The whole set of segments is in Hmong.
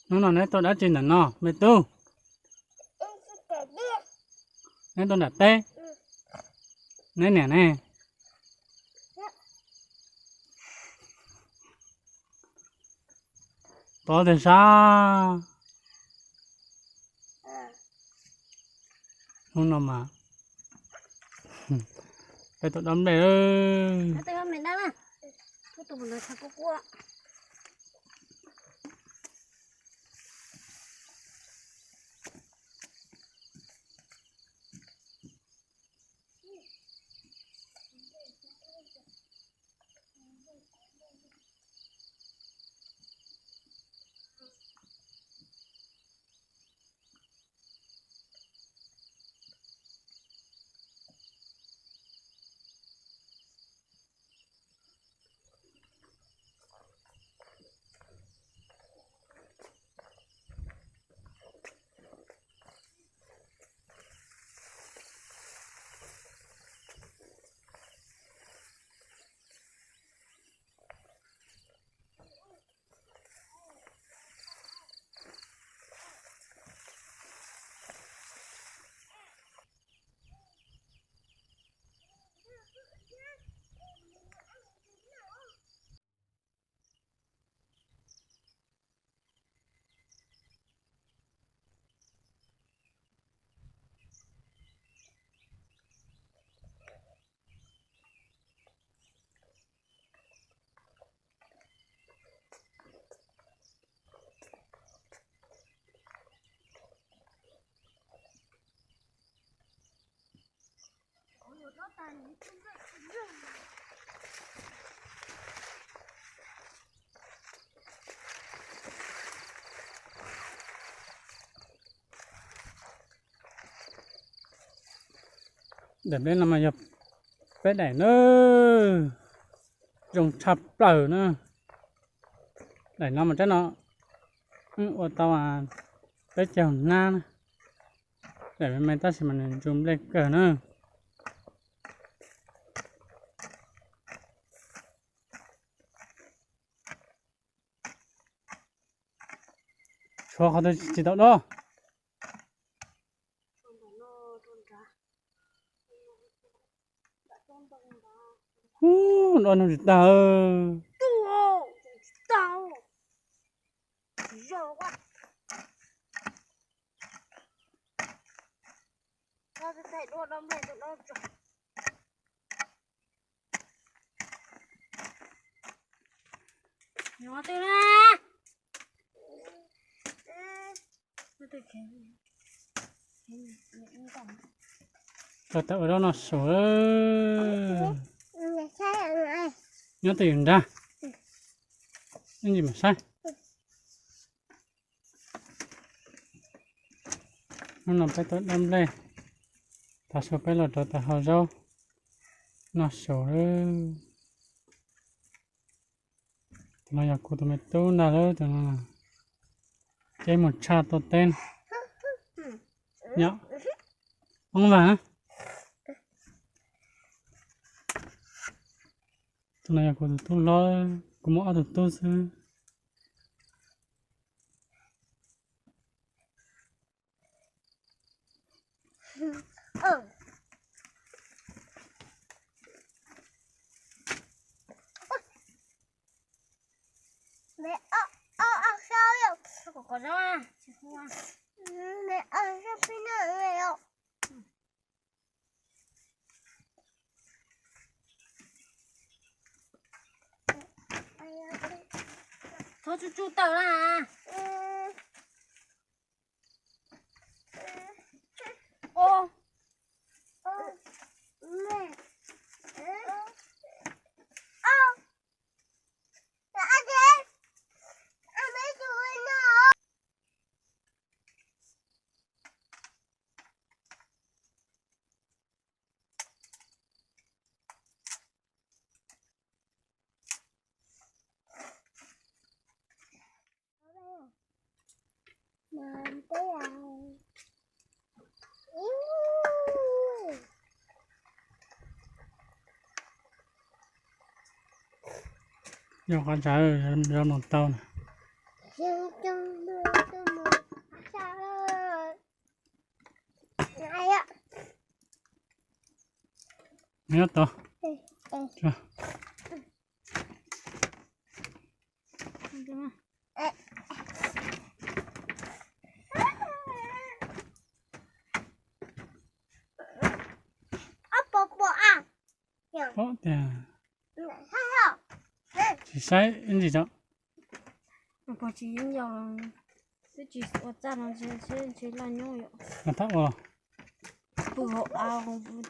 Hnub no neb tau dab tsi ntawm no me tub? Neb tau nram teb. Neb niam ne? Pov tiag sab. Hnub no mas peb tau dob nplej. Daim nplej no mas yog peb daim na, zoo tshaj plaws na. Daim no mas teb no ua tau peb caug hnab na. Daim me me tab sis mas nws ntsu nplej kawg na. Tshuav qhov twg tsis tau dob. Ub, dob no tsis tag. Tau tas ua zaub no su. Nyob twj ywm nrag, ib ntsis mam saib. Hnub no peb tuaj dob nplej, tav su peb los rau tas hau zaub noj su lawm. Tus no yog kuv tus me tub ntag lawm, tus no ces mus tshaj tuaj teb. Nyob, Hmoob Vaj. Tus no yog kuv tus tub hlob, kuv muaj ob tug tub xwb. Txhob tsuj tsuj taw na. Yog qhov ntawd, yog mus tau na. Nyob tod. Pob tiag. Tsis saib ib ntsis tso. Pog tsis yeej yog, twb tsis ua txaj no ntshe laj nyob yom. Thab ua los. Pw hauv av,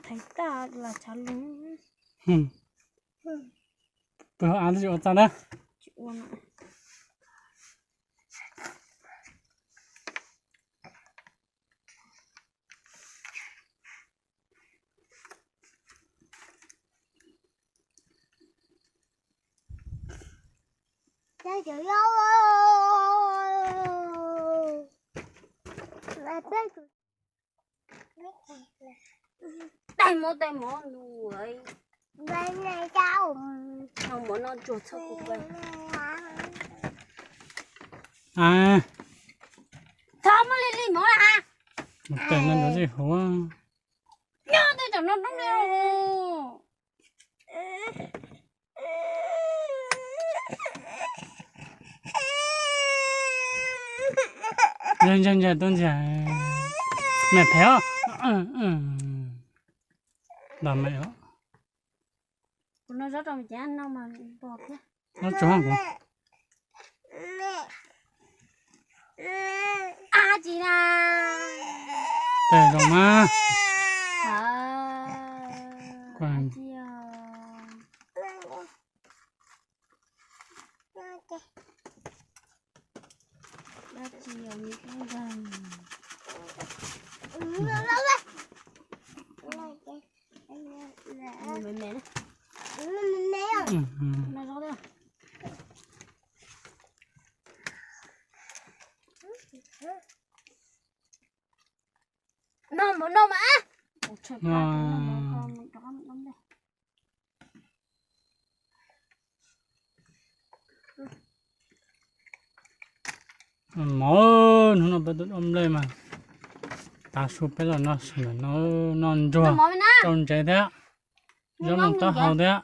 thaiv tag las tshav lug. Pw hauv av twb tsis ua txaj na. Tsis ua no. Tais mov, tais mov nus. Mov no tsuag txog kuv. Txhob muab li li mov na. Mus tais no nrov zej huv. Nyob tej cov no roob li. Ntsia ntsia ntsia tub ntsia. Mem phem os. Nta mem os. Kuv no zob rau cov no mas pom thiab. Zob tsuag kuv. Ab tsis na. Tes zoo mas. Dab tsi yog mi kub nrag. Me me na. No zoo thiab. No mov no mas. Mov, hnub no peb tuaj dob nplej mas tav su peb los noj su ntawm no, noj ntsuag, rau ntsev thiab, zaub noj taub hau thiab.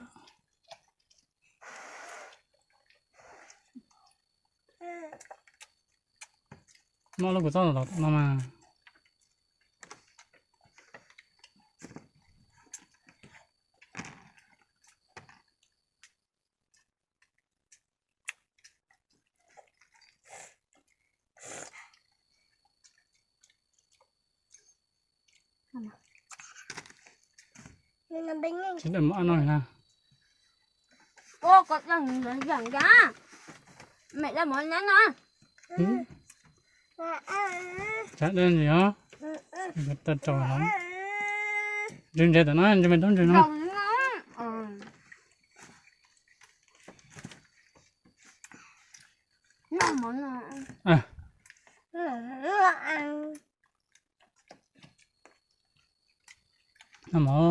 Noj lub kuv txob los no mas. Tsis daj mov no na. Ua kom zeeg zeeg ya. Mem daj mov nyab no. Tsam dej ntsis os. Tau rau hov. Ntsws ntses tam no, ntsws me tub ntsws no. Noj mov.